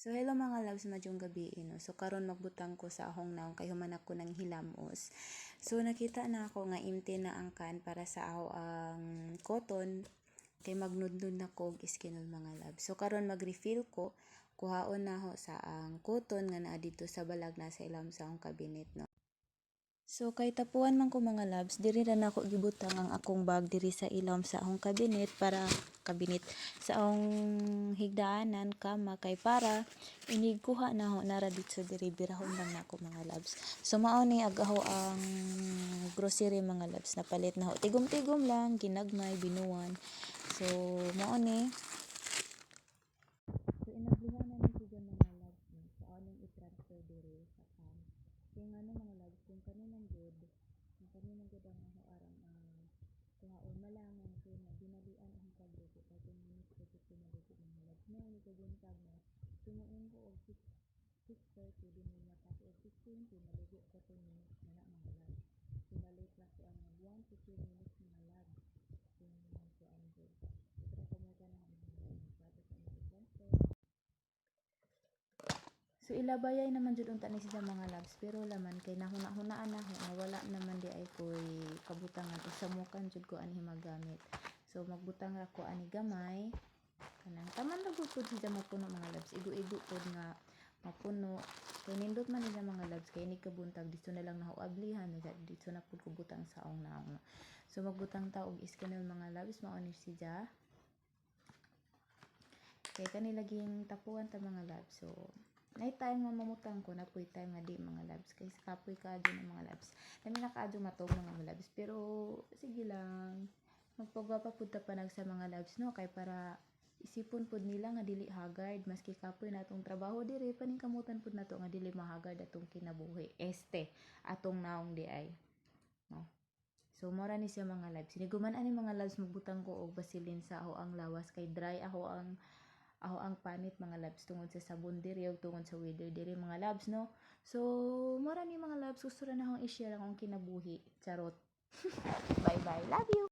So hello, mga loves, maayong gabi, no. So karon magbutang ko sa akong naong kay human ako ng hilamos. So nakita na ako nga empty na ang can para sa ako ang cotton kay magnudnud na ko og iskinol, mga loves. So karon mag-refill ko, kuhaon na ho sa ang cotton nga naa dito sa balag na sa ilawom sa akong cabinet, no. So kay tapuan man ko, mga loves, diri ra nako gibutang ang akong bag diri sa ilawom sa akong cabinet para cabinet sa akong higdaanan, kama, kay para inig kuha na ho nara dito diri, birahon lang nako, mga loves. So mao ni ag ako ang grocery, mga loves, napalit na ho tigom-tigom lang, ginagmay, binuwan. So mao ni. So inablihan na ni siya, mga loves, no. So aning i-transfer diri sa can. Kaya nga no, mga loves, kung kani man gud, kung kani man gud ang ako arang kuhaon malangan ko na dinalian ang pagluto kay 10 minutes ko ko maluto, mga loves. No, ni kabuntag, no. Tumuon ko og 6 6:30 din mo matapos og 6:20, maligo ko 10 minutes na na, mga loves. So malate na ko ang 1 to 2 minutes, mga loves. Kung kuan gud. So kamutan na ako, mga loves, para sa i-transfer. So ilabayay naman jud unta ni siya, mga loves, pero laman kay nahuna-hunaan na nga wala naman di ay koy kabutangan, usamukan jud ko ani magamit. So magbutang ra ko ani gamay, kanang taman ra gud pud siya mapuno, mga loves, igo-igo pud nga mapuno kay nindot man nila, mga loves, kay inig kabuntag dito na lang naho ablihan, dito na pud ko butang sa akong naong. So magbutang ta og iskinol, mga loves, mao ni siya kay kani laging tapuan ta, mga loves. So nay time nga mamutang ko, na puy time nga di, mga loves, kay kapoy kaadyo ng mga loves, lami na kaadyo matog, mga loves, pero sige lang, magpagwapa pud ta panag sa mga loves, no, kay para isipon pud nila nga dili haggard maski kapoy na atong trabaho diri, paningkamutan pud nato nga dili mahagard atong kinabuhi, este atong naong di ay, no. So mora ni siya, mga loves. Siniguman ani, mga loves, magbutang ko og Vaseline sa ako ang lawas kay dry ako ang panit, mga loves, tungod sa sabon diri ug tungod sa weather diri, mga loves, no. So mora ni, mga loves, gusto ra na akong i-share akong kinabuhi, charot. Bye bye, love you.